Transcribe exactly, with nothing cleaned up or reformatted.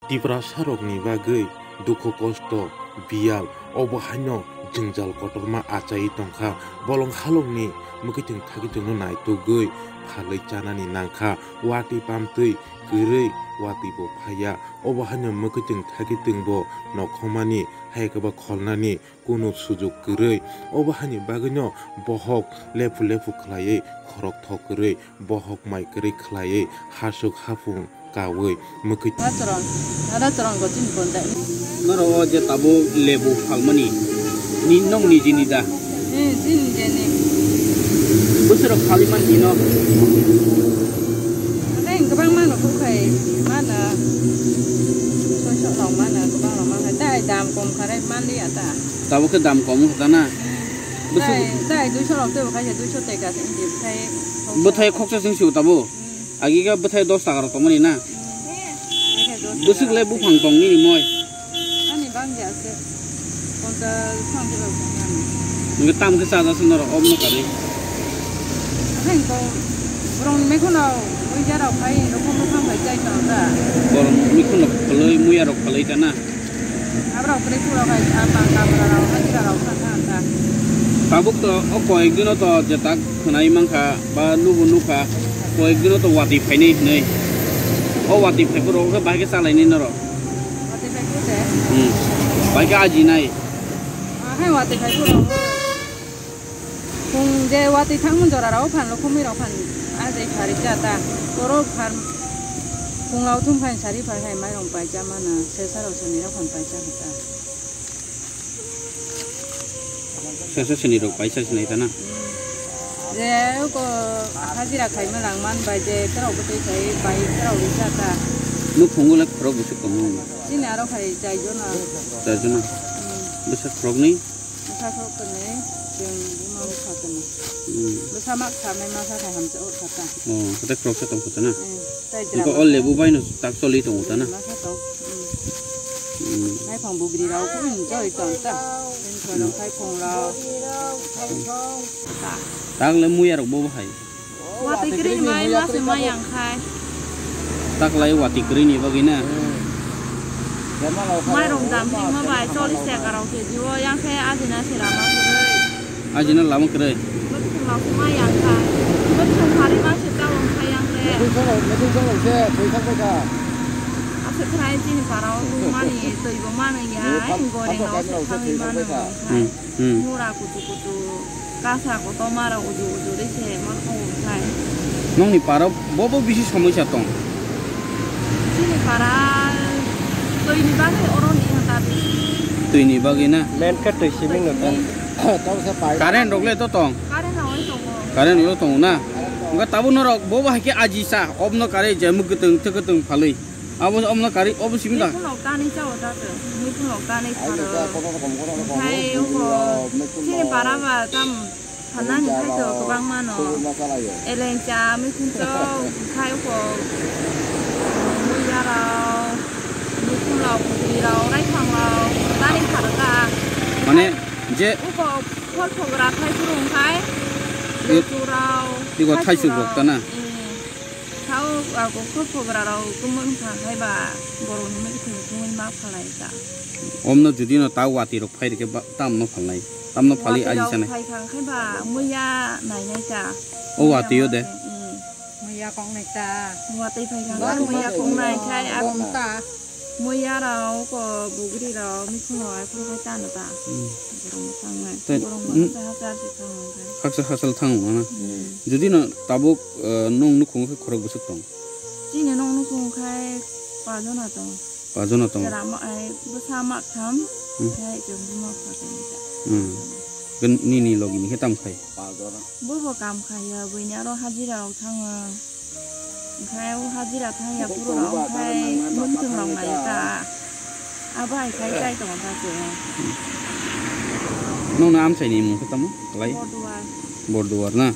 Tiprasarokni bagwi dukhu kosto, biyal, obo haino jwngjal kotorma achaiwi tongkha. Bolong halokni mwkhwtwng thakhwtwngno naitugwi phalwi chanani nangkha. Watwi pamtwi kwrwi watwibo phaiya. Obo haino mwkhwtwng thakhwtwngbo nokhomani, hai khe ba kholnani kunu sujuk kwrwi. Obo haini bagwino bohok lephu lephu khlaiwi, khorokthok kwrwi, bohok mai kwrwi khlaiwi, hasuk haphung kaui mwkhwi. Rachorong, Rachorong go chini konjak. Norok o je tabuk lebu phalmani, ni nong nijini da? Eh, chini jeni. Bwswrok phalwi man hino? Tei kwbang mano bukhai, mano soisok rok mano, kwbang rok mano, tei dam kom kharai manliya ta. Tabuk khe dam kom wngkha na? Bwswk- Tei, tei duiso rok teibo kaisa duiso tei kaisa inti bwthai khoksa. Bwthai khoksa chwng sio tabuk? Hmm. Agi khe bwthai dos taka rok tongmani na? Hmm. Bwswk le buphang tong nini moi? Ani bangya se. Ponchas phang khe rok tong ani. Nungkhe tam khe chajak se norok obno karwi. Akhai ko borokni mekhono muiya rok khai rokom rokom bai chai tong ta. Borok mikhuno phalwi muiya rok phalwi ta na? Aborok kwrwi phuru khai, ah, bang, bang, bang, rok, hajira rok, kha, kha, kha. Tabuk to, o koyek dino to, je tak khwnai mankha, ba nubo nukha, koyek dino to watwi phainai hinwi. O watwi phaiphuru khe bahai khe chalainai norok. Watwi phaiphuru de? Hmm. Bahai khe ajinai. Ah, hai watwi phaiphuru. Khung je watwi thangmani jora rok phan rokhomwi rok phan ajai sari cha ta. Oro phan khung lao thum khai sari phai khai mairong paisa mana sesa rok sani rok phan paisa hota. Sesa sani rok paisa sinai ta na? Je ko hajira khai ma lang man bai je kerok bwtwi khai bai kerok ri cha ta. Nuk phungo le khorok bwswk tongo? Chini aro khai chai jona. Chai jona? Hmm. Bwsa khoroknwi? Bwsa khe kwnwi, chwng buma bwsa kwnwi. Hmm. Bwsa mak samai masa khai hamsa o kha ta. Oh, hwtai khoroksa tong kha ta na? Hmm, tai. Nokho jwra o masa. Lebu bai no tak choli tongo ta na? Hmm, masa tong. Hmm. Hmm. Naiphang bugri rok khe enjoy tong ta. Tei khorok khai khong rok. Tak le muya rok bo bahai. Watwi kwrwi ni mai ma se mai yang khai. Taklai watwi kwrwi ni bagwi na? Mairung dam hima bai chollish taka rok kg o yang khe ajina se lama kwrwi. Ajina lama kwrwi? Bwswk rok se mai yang khai. Bwswk phari ma se ta wng khai yang khe. Aswk khwrai chini para o tongmani twi bo mano ya, goreng rok se thangwi mano khai. Hmm. Hmm. Mura kuchu kuchu, kasa kotorma rok uju uju de se ma khao khai. Nongni para bobo bisi somosya tong? Chini para twi ni bagwi oro ni ha ta bisi. Twi ni bagwi na? Main khe twi simi no tong. Current rok le to tong? Current rok le tongo. Current rok le tongo na? Wngkha tabuk norok bobo hai khe aji sa, obno kare je mwkhwtwng twkhwtwng phalwi. Abo, omo kari, obo simi da? Mikhunok tanwi chao ta se. Mikhunok tanwi pharo. Hai, obo chini para ba tam phanani hai to kwbang mano. Elengcha, mikhun chao, khai ko, muya rao, mikhun rao, bwtwi rao, raiphang rao, tanwi pharo ta. Mane, je uko khor phogra khai phuru khai, lechu rao, iko thaichuk rok ta na? Sao ako khor phogra rok kwmwng kha hai ba borok ni mui thung thungwi ma phalai ta. Omno judi no ta watwi rok phai rikhe ba tamno phalnai, tamno phali watwi aji rok sanai. Phai kha khai ba muya nai nai ta. O watwi o de. Hmm. Muya kong nai ta. Watwi phai kha ba muya kong nai khai. Bom ta. Muya rok, ko bugri rok, mikhung rok, ai phuru khai tano ta. Hmm. Borok mwchang nai. Tei, borok hmm. Haksa haksa se thang nang khai. Haksa haksa thang nang na. Hmm. Jodi no tabuk, eh, nung nukhung khai khorok bwswk tong? Chini nung nukhung khai pajona tong. Pajona tong. Jera ma ai bwsa ma tham. Hmm. Khai chwng buma pha khai ta. Hmm. Nini logi ni khe tam khai? Bo bo kam khai ya, buini aro hajira rok thango. Onkhe o hajira thang ya phuru rok onkhe mwkhwtwng rok nai ta. Abo hai khai chai tongo ta chwng. Nokni amchaini mung khe tamo? Klai? Borduar. Borduar na?